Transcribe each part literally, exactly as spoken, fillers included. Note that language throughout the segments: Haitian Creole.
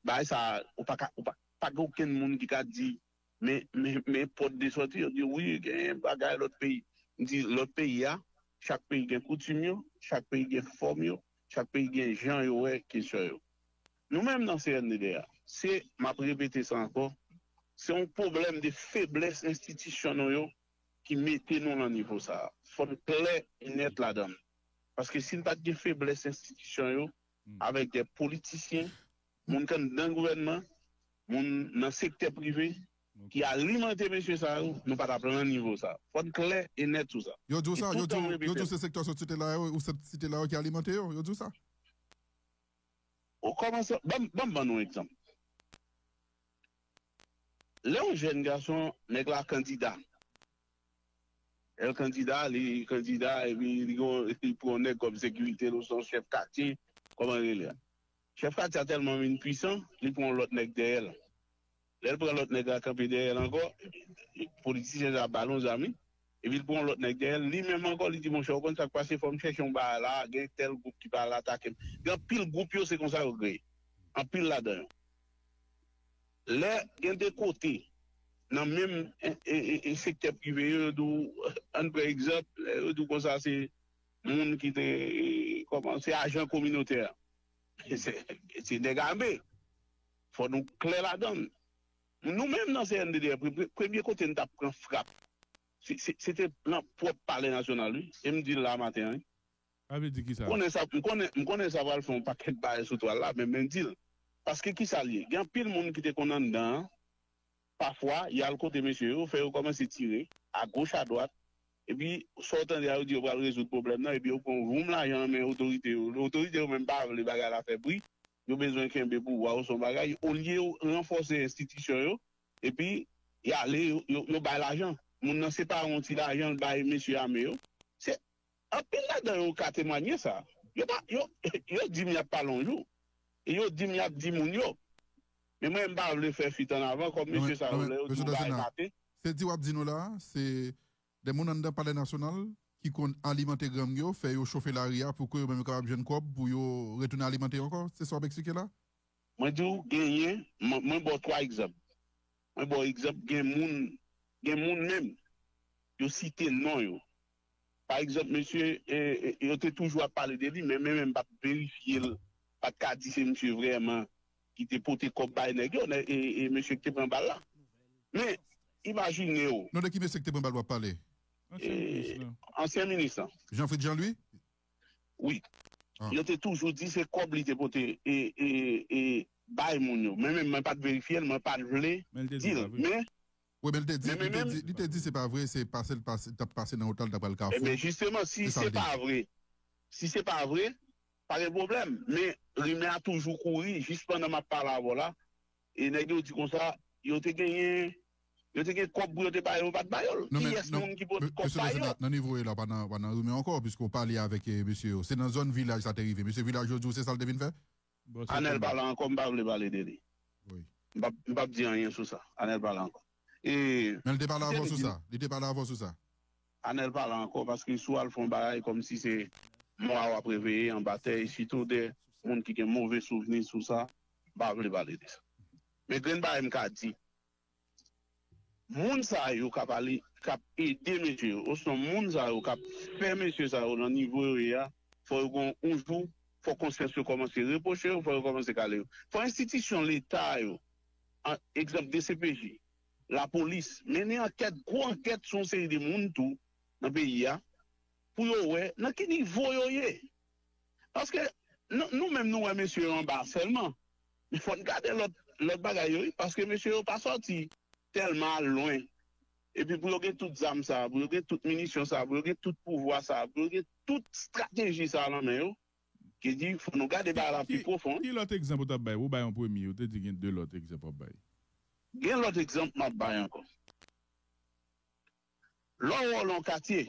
Bagay sa, ou pa ka, ou pa, pa gen okenn moun ki ka di, men, men, men pòt de sòti, yo di, wi, gen bagay lòt peyi. M di, lòt peyi a, chak peyi gen koutim yo, chak peyi gen fòm yo, chak peyi gen jan yo wè kesyon yo. Nou menm nan C N D D A, se, m ap repete sa ankò, se yon pwoblèm de feblès enstitisyon nou yo ki mete nou nan nivo sa a. Fò n klè e nèt ladan l. Paske si n pa t gen feblès enstitisyon yo, avèk de politisyen, moun k anndan gouvènman, moun nan sektè prive, ki alimante mesye sa yo, nou pa t ap nan nivo sa. Fò n klè e nèt sou sa. Yo di w sa, yo di w, yo di w se sektè w sòti te la yo, ou sòti te la yo ki alimante yo, yo di w sa. Ou kòmanse, ban m, ban m ban nou egzanp. Lè yon jèn gason, nèg la kandida. Lè l kandida, li kandida, epi li gon, li pran yon nèg kòm sekirite l, ou se yon chèf katye, kòman rele a? Chèf katye a tèlman vin pwisan, li pran yon lòt nèg dèyè l. Lè l pran lòt nèg la kanpe dèyè l ankò, politisyen sa ba l yon zam, wi. Epi l pran yon lòt nèg dèyè l, li menm ankò, li di, monchè, ou konn sa k pase, fò m chèche yon bagay la, gen tèl gwoup ki pral atake m. Gen anpil gwoup yo, se konsa yo kreye. Anpil ladan yo. Lè gen de kote, nan menm e, e, e, e sektè prive yo, yo di w, ann pran egzanp, lè yo di w konsa, se moun ki te, e, kòman, se ajan kominotè. Se, se nèg ame. Fò nou klè ladan l. Nou menm nan C N D D A, pre-, pre-, premye kote n t ap pran frap, se, se, se te nan pwòp Palè Nasyonal, wi. E m di l la maten an, wi. Sa vle di kisa? M konnen sa, m konnen, m konnen sa pral fè yon pakèt bagay sou twal la, men, men m di l. Paske kisa l ye? Gen anpil moun ki te konn anndan an, pafwa, y al kote mesye yo, fè yo kòmanse tire, agoch, adwat, epi, sa w tande a, yo di yo pral rezoud pwoblèm nan, epi yo pran yon voum lajan nan men otorite yo. Otorite yo menm pa vle bagay la fè bri, yo bezwen kenbe pouvwa yo, se yon bagay, olye yo ranfòse enstitisyon yo, epi y ale, yo, yo, yo bay lajan. Moun nan separe yon ti lajan, l bay mesye ame yo. Se anpil ladan yo ka temwanye sa. Yo pa, yo, yo di m y ap pale yon jou. E yo di m y ap di moun yo. Men mwen, m pa vle fè fwit an avan, kòm mesye sa yo, lè yo di yon bagay maten. Se di w ap di nou la, se de moun anndan Palè Nasyonal ki konn alimante gang yo, fè yo chofe lari a pou ke yo menm yo kapab jwenn kòb pou yo retounen alimante yo ankò? Se sa w ap eksplike la? Mwen di w, genyen, mwen, mwen ba w twa egzanp. Mwen ba w egzanp, gen moun, gen moun menm, yo site non yo. Pa egzanp, mesye, e, e, yo te toujou ap pale de li, men mwen menm pa t verifye l, pa t ka di se misye vrèman ki te pote kòb bay nèg yo, nè, e, e mesye ki te pran bal la. Men, imajine w. Non, de ki mesye ki te pran bal w ap pale? Ansyen minis lan. Jean Fritz Jean Louis? Wi. Yo te toujou di se kòb li te pote e, e, e bay moun yo. Men menm mwen pa t verifye l, mwen pa t vle di l. Men Wi, men li te di, li te di, li te di se pa vre, se pase l pase, t ap pase nan wout la, l t ap pral Kafou. Ebyen, jisteman, si se pa vre, si se pa vre, pa gen pwoblèm. Men rimè a toujou kouri jis pandan m ap pale avè w la. E nèg yo di konsa, yo te genyen, yo te gen kòb pou yo te ba yo, yo pa t ba yo l. Kiyès moun ki pote kòb ba yo? Nan nivo w ye la, w pa nan, w pa nan rimè ankò, piske w pale avèk, e, mesye yo. Se nan zòn Vilaj sa te rive. Mesye Vilaj yo di w se sa l te vin fè? Anèl pa la ankò, m pa vle pale de li. M p ap, m p ap di anyen sou sa. Anèl pa la ankò. E, men li te pale avè w sou sa? Li te pale avè w sou sa? Anèl pa la ankò, paske si w al fè yon bagay kòmsi se mò a w ap reveye anba tè, e sitou de moun ki gen move souvni sou sa, m pa vle pale de sa. Men grenn bagay m ka di, moun sa yo k ap ale, k ap ede mesye yo, osnon moun sa yo k ap fè mesye sa yo nan nivo yo ye a, fò yo gon yon jou, fò konsyans yo kòmanse repwoche yo, fò yo kòmanse kale yo. Fò enstitisyon Leta yo, an, egzanp, D C P J, lapolis, mennen ankèt, gwo ankèt sou yon seri de moun tou nan peyi a, pou yo wè nan ki nivo yo ye. Paske nou, nou menm nou wè mesye yo anba sèlman. Men fò n gade lòt, lòt bagay yo, wi, paske mesye yo pa sòti tèlman al lwen. Epi pou yo gen tout zam sa, pou yo gen tout minisyon sa, pou yo gen tout pouvwa sa, pou yo gen tout estrateji sa nan men yo, ki di, fò nou gade bagay la pi pwofon. Ki lòt egzanp ou t ap bay? Ou bay yon premye, ou te di gen de lòt egzanp w ap bay. Gen lòt egzanp m ap bay ankò. Lè w wòl yon katye,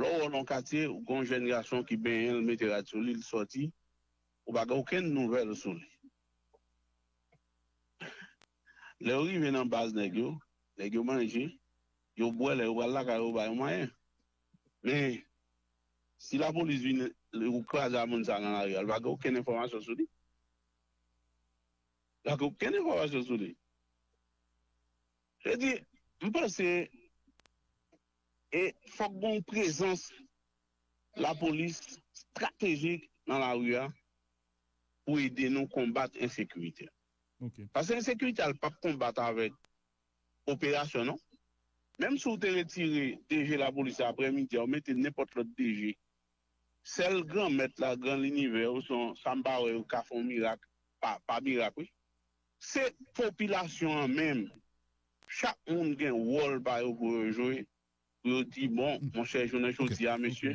lè w wòl yon katye, ou gen yon jèn gason ki benyen, l mete rad sou li, l sòti, ou pa gen okenn nouvèl sou li. Lè yo rive nan baz nèg yo, nèg yo manje, yo bwè, lè yo pral lakay yo, yo ba yo manyen. Men, si lapolis vin, ou kraze a moun sa nan lari a, li pa gen okenn enfòmasyon sou li. Donk, okenn enfòmasyon sou li. Se di, m panse, e fòk gen yon prezans lapolis estratejik nan lari a pou ede nou konbat ensekirite. Ok. Paske ensekirite a, l p ap konbat avèk operasyon, non. Menm si w te retire D G lapolis aprèmidi a, ou mete nenpòt lòt D G, sèl Granmèt la, Gran Linivè, ou son, sa m pa wè yo ka fè yon mirak, pa, pa mirak, wi. Se popilasyon an menm. Chak moun gen wòl pa yo pou yo jwe, pou yo di, bon, monchè, jounen jodi a, mesye,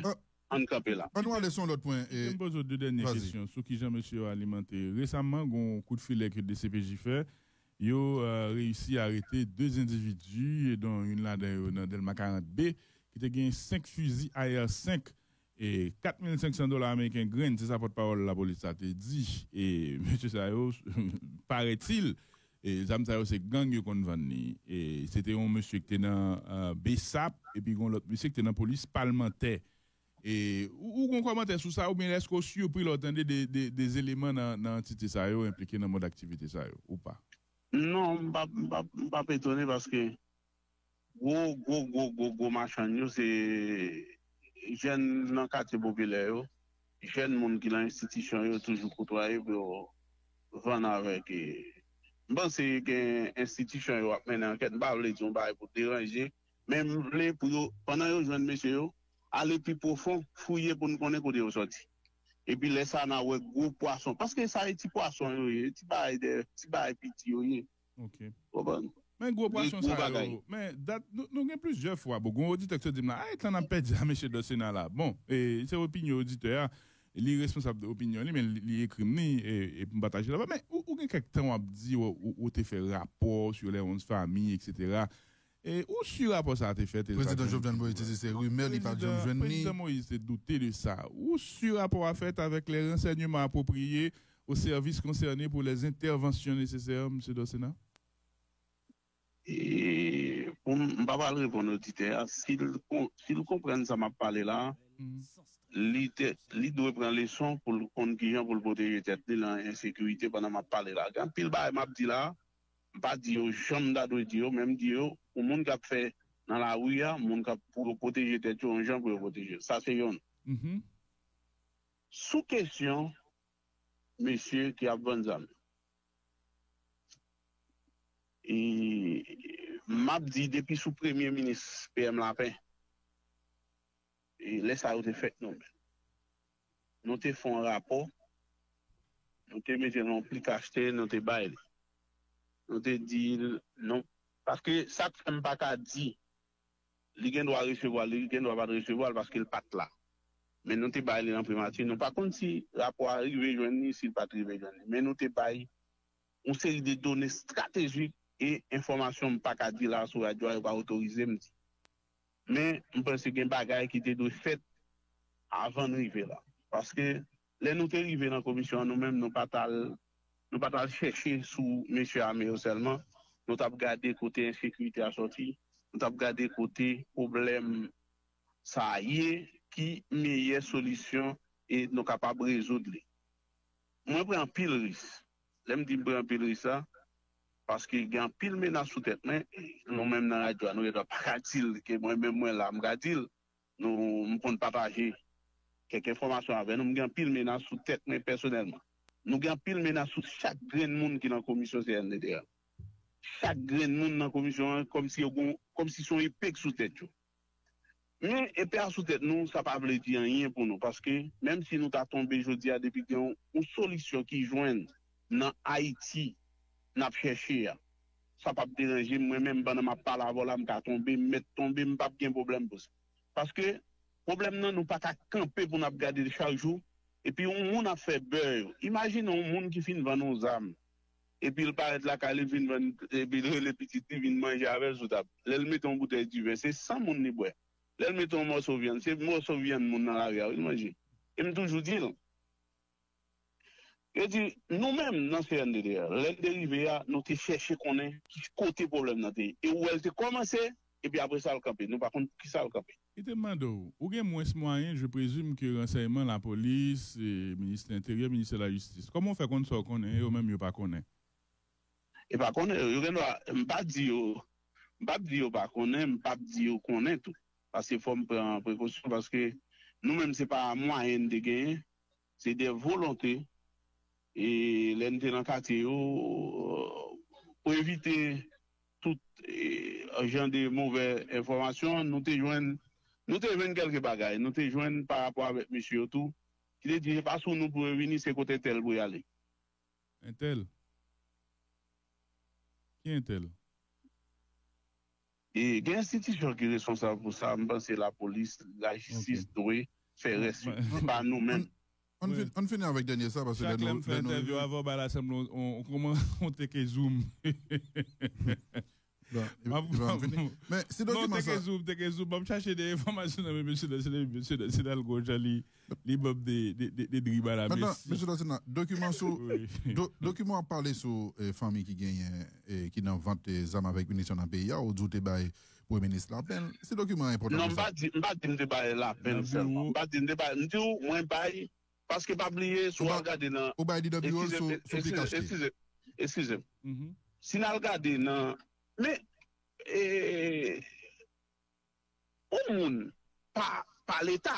ann kanpe la. Ann ale sou yon lòt pwen. M poze w de dènye kesyon sou kijan mesye yo alimante. Resaman, gen yon kout filè ke D C P J fè. Yo reyisi arete de endividi, e don youn ladan yo nan Dèlma karant B, ki te gen senk fizi A R senk e kat mil senk san dola ameriken grenn, se sa pòtpawòl lapolis la te di. E mesye sa yo, parètil, e zam sa yo se gang yo konn vann li. E se te yon mesye ki te nan B S A P, epi gen yon lòt mesye ki te nan polis palmantè. E ou, ou gen kòmantè sou sa, oubyen èske w sipri lè w tande de, de, de eleman nan, nan antite sa yo enplike nan mòd aktivite sa yo, ou pa? Non, m p ap, m p ap, m p ap etone paske gwo, gwo, gwo, gwo, gwo machann yo, se jèn nan katye popilè yo, jèn moun ki nan enstitisyon yo toujou kotwaye pou yo vann avèk. E, m panse gen enstitisyon yo ap mennen ankèt, m pa vle di yon bagay pou deranje, men m vle pou yo, pandan yo jwenn mesye yo, ale pi pwofon, fouye pou n konnen kote yo sòti. Epi lè sa a, n a wè gwo pwason. Paske sa e ti pwason yo ye, ti bagay de, ti bagay piti yo ye. Ok. Konprann? Men gwo pwason sa yo, men dat, nou, nou gen plizyè fwa, bon, gen yon oditè ki di m la, ay, tan n ap pèdi a mesye Dòsena la. Bon, e, se opinyon oditè a, li responsab de opinyon li, men li, li ekri m li, e, e pou m pataje la. Men ou, ou gen kèk tan w ap di, ou, ou, ou te fè rapò sou lè onz fanmi, etsetera. E ou si rapò sa a te fèt? Prezidan Jovenel Moïse te di se rimè, li pa t janm jwenn li. Prezidan Moïse te doute de sa. Ou si rapò a fèt avec les renseignements appropriés aux services concernés pour les interventions nécessaires, mesye Dòsena? E pou m, m pa pral reponn oditè a, si l, si l konprann sa m ap pale la, li te, li dwe pran leson pou l konn kijan pou l pwoteje tèt li nan ensekirite pandan m ap pale la. Gen anpil bagay m ap di la, m pa di yo jan m ta dwe di yo, men m di yo pou moun k ap fè nan lari a, moun k ap pou yo pwoteje tèt yo, yon jan pou yo pwoteje. Sa se yonn. Sou kesyon mesye ki ap vann zam, e, m ap di depi sou premye minis P M Lapen, e, lè sa yo te fèt nou menm. Nou te fè yon rapò, nou te mete l nan yon pli kachte, nou te bay li. Nou te di l non. Paske sa k fè m pa ka di li gen dwa resevwa l, li gen dwa pa t resevwa l paske l pa t la. Men nou te bay li nan primati. Nou pa konn si rapò a rive jwenn li, si l pa t rive jwenn li. Men nou te bay yon seri de done estratejik e enfòmasyon m pa ka di la sou radyo a, yo pa otorize m di. Men m panse gen bagay ki te dwe fèt avan n rive la. Paske lè nou te rive nan komisyon an, nou menm, nou pa t al, nou pa t al chèche sou mesye ame yo sèlman. Nou t ap gade kote ensekirite a sòti. Nou t ap gade kote pwoblèm sa a ye, ki meyè solisyon e nou kapab rezoud li. Mwen pran anpil risk. Lè m di m pran anpil risk la, paske gen anpil menas sou tèt mwen, nou menm nan radyo a, nou gendwa pa ka di l, ke mwen menm mwen la, m ka di l, nou, m konn pataje kèk enfòmasyon avè nou, m gen anpil menas sou tèt mwen pèsonèlman. Nou gen anpil menas sou chak grenn moun ki nan komisyon C N D D A. Chak grenn moun nan komisyon an, kòmsi yo gon, kòmsi se yon epe k sou tèt yo. Men epe a sou tèt nou, sa pa vle di anyen pou nou, paske menm si nou ta tonbe jodi a, depi gen yon, yon solisyon ki jwenn nan Ayiti n ap chèche a, sa p ap deranje m. Mwen menm, pandan m ap pale avè w la, m ka tonbe, m mèt tonbe, m p ap gen pwoblèm pou sa. Paske pwoblèm nan, nou pa ka kanpe pou n ap gade l chak jou, epi yon moun ap fè bè yo. Imajine yon moun ki fin vann yon zam, epi l parèt lakay li, l vin vann, epi l rele pitit li vin manje avè l sou tab. Lè l mete yon boutèy diven, se san moun li bwè. Lè l mete yon mòso vyann, se mòso vyann moun nan lari a wi l manje. E m toujou di l, yo di, nou menm nan C N D D A, lè n te rive a, nou te chèche konnen ki kote pwoblèm nan te ye. E ou wè l te kòmanse, epi apre sa l kanpe. Nou pa konn poukisa l kanpe. Li te mande w, ou gen mwens mwayen, je présume, ke ransèyman, lapolis, e, ministè enteryè, ministè lajistis. Kòman w fè konn sa w konnen, yo menm yo pa konnen? E pa konnen, yo gen dwa, m pa di yo, m p ap di yo pa konnen, m p ap di yo konnen tou. Paske fò m pran prekosyon, paske nou menm se pa mwayen n te genyen, se de volonte. E lè n te nan katye yo, pou evite tout e, jan de movè enfòmasyon, nou te jwenn, nou te jwenn kèlke bagay. Nou te jwenn pa rapò avèk mesye yo tou, ki te di, se pa sou nou pou yo vini, se kote tèl pou y ale. Entèl? Ki entèl? E gen enstitisyon ki responsab pou sa, m panse lapolis, lajistis dwe fè rès yo. Se pa nou menm. Ann fini avèk dènye sa paske lè nou fè entèvyou avan bay la sanble on kòman on teke zoom. Men si dokiman sa. Teke zoom, teke zoom, m ap chache de enfòmasyon nan men mesye Danse, mesye Danse Dalgo jan li li ban m de de de dri ba la mesi. Mesye Danse, dokiman sou dokiman ap pale sou fanmi ki genyen ki nan vant zam avèk minisyon nan peyi a, ou di w te bay premye minis lapenn. Si dokiman an enpòtan konsa. Non, m pa di m pa di m te bay lapenn sèlman. M pa di m te bay, m di w mwen bay Paske pa bliye, si w al gade nan. Ou bay li nan biwo l sou pli kache. Eskize m. Eskize m. Si n al gade nan. Men, e, yon moun pa, pa Leta,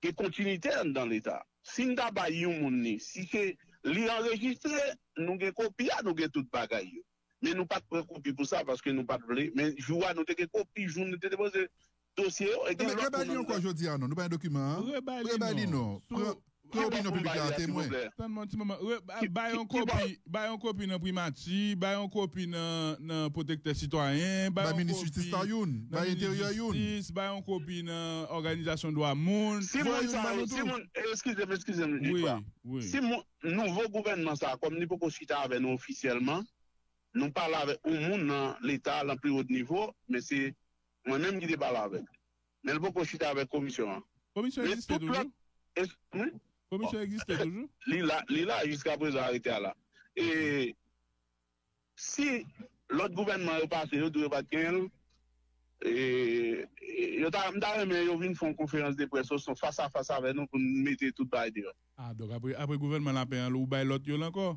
gen kontinite anndan Leta. Si n ta bay yon moun li, si se li anrejistre, nou gen kopi a, nou gen tout bagay yo. Men nou pa t pran kopi pou sa, paske nou pa t vle. Men jou a, nou te gen kopi, jou nou te depoze dosye yo. E gen lòt moun anndan. Rebay li ankò jodi a non, nou bay dokiman an. Rebay li non. Pran opinyon piblik la an temwen. Tann mwen yon ti moman. Bay yon kopi, bay yon kopi nan primati, bay yon kopi nan nan pwotektè sitwayen, bay yon kopi nan minis jistis la youn, bay enteryè youn, bay yon kopi nan òganizasyon dwa moun. Si moun sa yo, si moun, eskize m, eskize m, Jifra. Si moun, nouvo gouvènman sa a, kòm li poko chita avè nou ofisyèlman, nou pale avèk yon moun nan Leta a, nan pi wo nivo, men se mwen menm ki te pale avèk li. Men l poko chita avèk komisyon an. Komisyon egziste toujou? Komisyon egziste toujou? Li la, li la jiskaprezan, arete a la. E si lòt gouvènman yo pase, yo di yo pa t genyen l, e, e, yo ta, m ta renmen yo vin fè yon konferans de près osnon fas a fas avè nou pou n mete tout bagay deyò. A, donk apre, apre gouvènman lapenn an, ou bay lòt yo l ankò?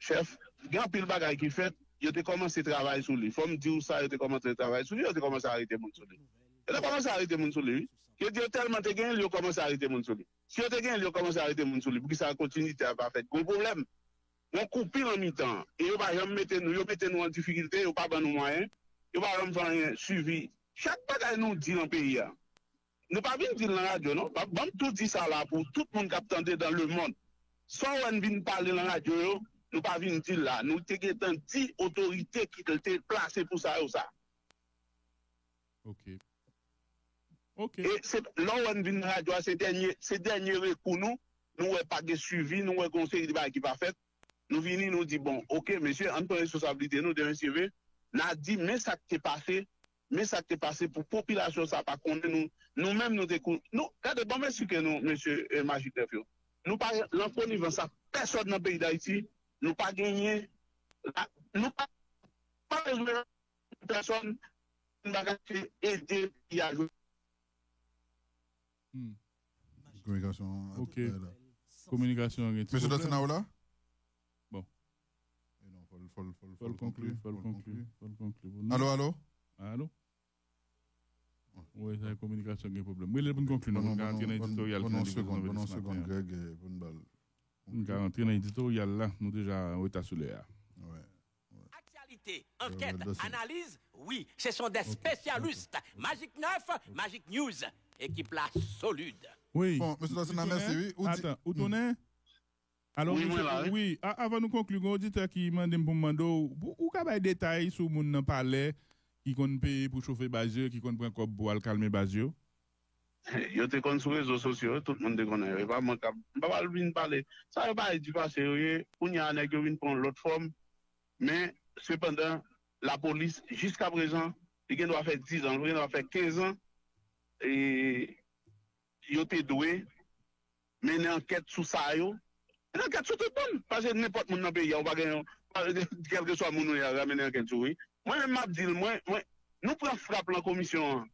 Chèf, gen anpil bagay ki fèt, yo te kòmanse travay sou li. Fò m di w sa, yo te kòmanse travay sou li, yo te kòmanse arete moun sou li. Yo te kòmanse arete moun sou li, wi. Yo di yo tèlman te genyen l, yo kòmanse arete moun sou li. Si yo te genyen l, yo kòmanse arete moun sou li. Poukisa kontinite a pa fèt? Gon pwoblèm. Gon koupi nan mitan an. E yo pa janm mete nou, yo mete nou an difikilte, yo pa ban nou mwayen, yo pa janm fè anyen, swivi. Chak bagay nou di nan peyi a, Nou pa vin di l nan radyo non. Ban m tou di sa la pou tout moun k ap tande dans le monde. Sa w wè n vin pale nan radyo yo, nou pa vin di l la. Nou te gentan di otorite ki te plase pou sa yo sa. Ok. Ok. E se lè w wè n vin nan radyo a, se dènye, se dènye rekou nou. Nou wè pa gen swivi, nou wè gen yon seri de bagay ki pa fèt. Nou vini, nou di, bon, oke, mesye, ann pran responsablite nou, demen si Dye ve, n a di, men sa k te pase, men sa k te pase pou popilasyon sa a pa konnen nou, nou menm nou te kou, nou, gade, ban m eksplike nou, mesye, e, Majik Nèf yo. Nou pa lan konivans ak pèsòn nan peyi Dayiti, nou pa genyen, la, nou pa, pa bezwen pèsòn, nou pa ka ede peyi a jwe. Kominikasyon an. Ok. Kominikasyon an gen ti pwoblèm. Mesye Dotena ou la? Bon. E non, fò l, fò l, fò l, fò l konkli, fò l konkli, fò l konkli. Alo, alo? Alo? Wi, sa kominikasyon gen pwoblèm. Mwen, lè pou n konkli, nou ka antre nan editoryal ki nan Libre Zon Vènes maten an. Pou n ba l. Nou ka antre nan editoryal la, nou deja an reta sou lè a. Wi. Aktyalite, ankèt, analiz, wi, ce sont des spécialistes. Magic neuf, Magic News, ekip la solid. Wi. Bon, mesye Dosina, mèsi, wi. Ou di. Atan, ou tounen? Alò, wi, mwen la, wi. Wi, avan nou konkli, gen oditè ki mande m pou m mande w, ou, ou ka bay detay sou moun nan palè ki konn peye pou chofe baz yo, ki konn pran kòb pou al kalme baz yo? Yo te konn sou rezo sosyo, tout moun te konnen yo. E pa mwen k ap, m pa pral vin pale. Sa yo pa di pase yo ye, kounye a nèg yo vin pran yon lòt fòm. Men, sepandan, lapolis, jiskaprezan, li gen dwa fè diz an, li gen dwa fè kenz an, e yo te dwe mennen ankèt sou sa yo. Mennen ankèt sou tout moun. Paske nenpòt moun nan peyi a, ou pa gen, kèlkeswa moun ou ye a, yo ka mennen ankèt sou ou, wi. Mwen menm, m ap di l, mwen, mwen, nou pran frap lan komisyon an.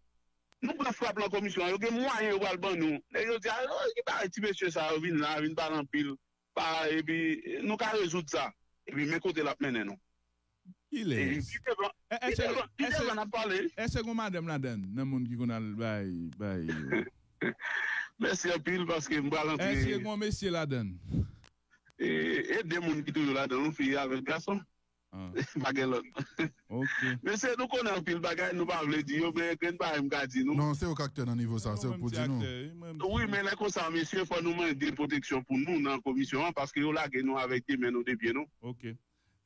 Nou pran frap lan komisyon an. Yo gen mwayen yo pral ban nou. Nèg yo di, a, ki bagay ti mesye sa yo vin la, vin pale anpil. pa, epi nou ka rezoud sa. Epi men kote l ap mennen nou. Kilès? Pi devan, pi devan, pi devan n ap pale. Èske gen madanm ladan l, nan moun ki konn al bay, bay yo? Mèsi anpil paske m pral antre. Èske gen mesye ladan l? E, e de moun ki toujou ladan l, yon fi avèk gason. Pa gen lòt. Mesye, nou konnen anpil bagay, nou pa vle di yo, men grenn bagay m ka di nou. Non, se ou k aktè nan nivo sa, se ou k pou di nou. Wi, men lè konsa, mesye, fò nou mande pwoteksyon pou nou nan komisyon an, paske yo lage nou avèk de men nou, de pye nou.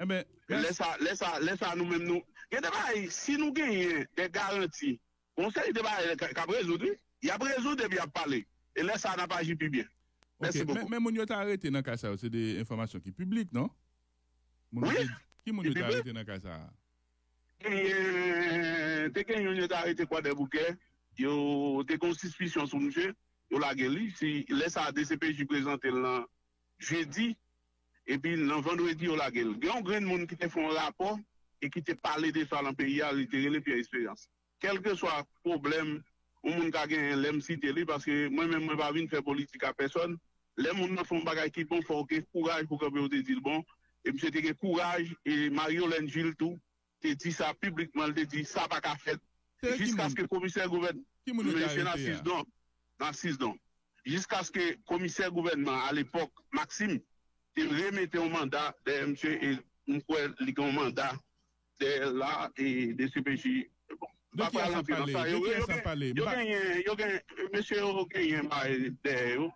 Enben, lè sa, lè sa, lè sa nou menm nou, gen de bagay, si nou genyen de garanti, gon seri de bagay k ap rezoud, wi. Y ap rezoud epi y ap pale. E lè sa a, n ap aji pi byen. Mèsi bokou. Men moun yo te arete nan ka sa yo, se de enfòmasyon ki piblik, non? Wi, ki moun yo te arete nan ka sa a? Genyen, te gen youn yo te arete Kwadèboukè. Yo te gen yon sispisyon sou misye. Yo lage li. Si lè sa a, D C P J prezante l nan jedi, epi nan vandredi, yo lage l. Gen yon grenn moun ki te fè yon rapò e ki te pale de sa nan peyi a, li te rele Pierre Espérance. Kèlkeswa pwoblèm yon moun ka genyen, lè m site li, paske mwen menm, mwen pa vin fè politik a pèsòn. Lè moun nan fè yon bagay ki bon, fò w gen kouraj pou kanpe, w te di l bon. E misye te gen kouraj, e Marie Yolène Gilles tou, te di sa piblikman, li te di sa pa ka fèt. Jiskaske komisè gouvènman, mesye Narcisse Don, Narcisse Don, jiskaske komisè gouvènman a lepòk, Maxime, te remete yon manda dèyè misye, e m kwè li gen yon manda dèyè l la, e D C P J. Bon, m pa pral antre nan sa. Yo, yo, yo genyen, yo genyen, mesye yo genyen bagay dèyè yo.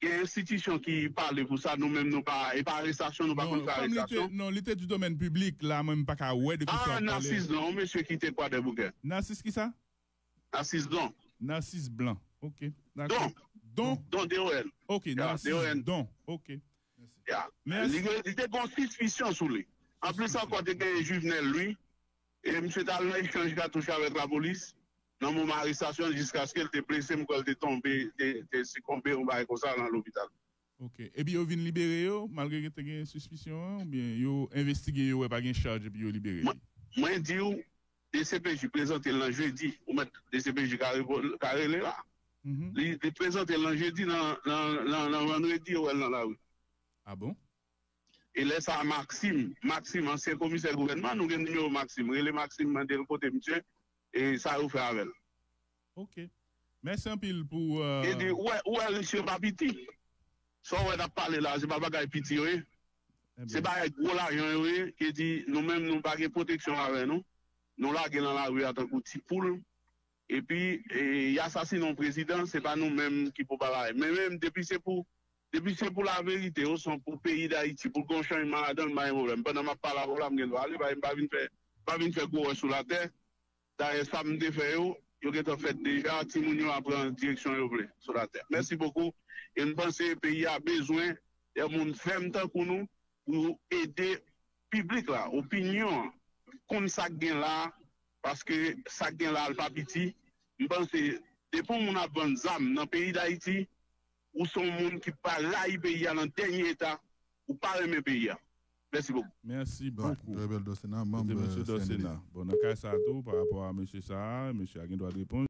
Gen enstitisyon ki pale pou sa, nou menm nou pa, e pa arestasyon, nou pa konn fè arestasyon. Non, li te di domèn piblik, la, mwen m pa ka wè de ki sa w ap pale. Narcisse Don, yon mesye ki te Kwadèboukè. Narcisse ki sa? Narcisse Don. Narcisse Blanc. Ok, dakò. Don. Don? Don D O N. Ok, Narcisse Don. Ok. Li, li te gen yon sispisyon sou li. Anplis ankò, te gen Juvenel Louis. E misye t al nan echanj katouch avèk lapolis nan moman arestasyon l, jiskaske l te blese, m kwè l te tonbe, te, te sikonbe, yon bagay konsa, nan lopital. Ok. Epi yo vin libere yo, malgre gen, te gen sispisyon an, oubyen yo envestige, yo wè pa gen chaj, epi yo libere li? Mwen, mwen di w, D C P J prezante l nan jedi, ou mèt D C P J ka repo-, ka rele la. Li, li prezante l nan jedi, nan, nan, nan, nan vandredi, yo wè l nan lari. Ah bon? E lè sa a, Maxime, Maxime, ansyen komisè gouvènman, nou gen nimewo Maxime. Rele Maxime, mande l kote misye, e sa yo fè avè l. Ok. Mèsi anpil pou, euh, e di, ou wè, ou wè, misye pa piti. Sa w wè n ap pale la, se pa bagay piti yo ye. Se bagay gwo lajan yo ye. E di, nou menm, nou pa gen pwoteksyon avè nou. Nou lage nan lari a tankou ti poul. Epi, e, y asasinen yon prezidan, se pa nou menm ki pou pa bagay. Men menm, depi se pou, depi se pou laverite, osnon pou peyi Dayiti, pou l gen yon chanjman ladan l, m pa gen pwoblèm. Pandan m ap pale avè w la, m gen dwa ale, paske m pa vin fè, m pa vin fè gwo wòch sou latè. Dayè, sa m te fè yo, yo gentan fèt deja, timoun yo ap pran direksyon yo vle sou latè. Mèsi bokou. E m panse peyi a bezwen de moun fèm tankou nou, pou ede piblik la, opinyon an, konn sa k gen la, paske sa k gen la, l pa piti. M panse, depi yon moun ap vann zam nan peyi Dayiti, ou se yon moun ki pa rayi peyi a nan dènye eta, ou pa renmen peyi a. Mèsi bokou. Mèsi bokou. Trè bèl Dòsena, manm, Sena. Bon, nan ka sa tou, pa rapò a mesye sa a, mesye a gen dwa repons.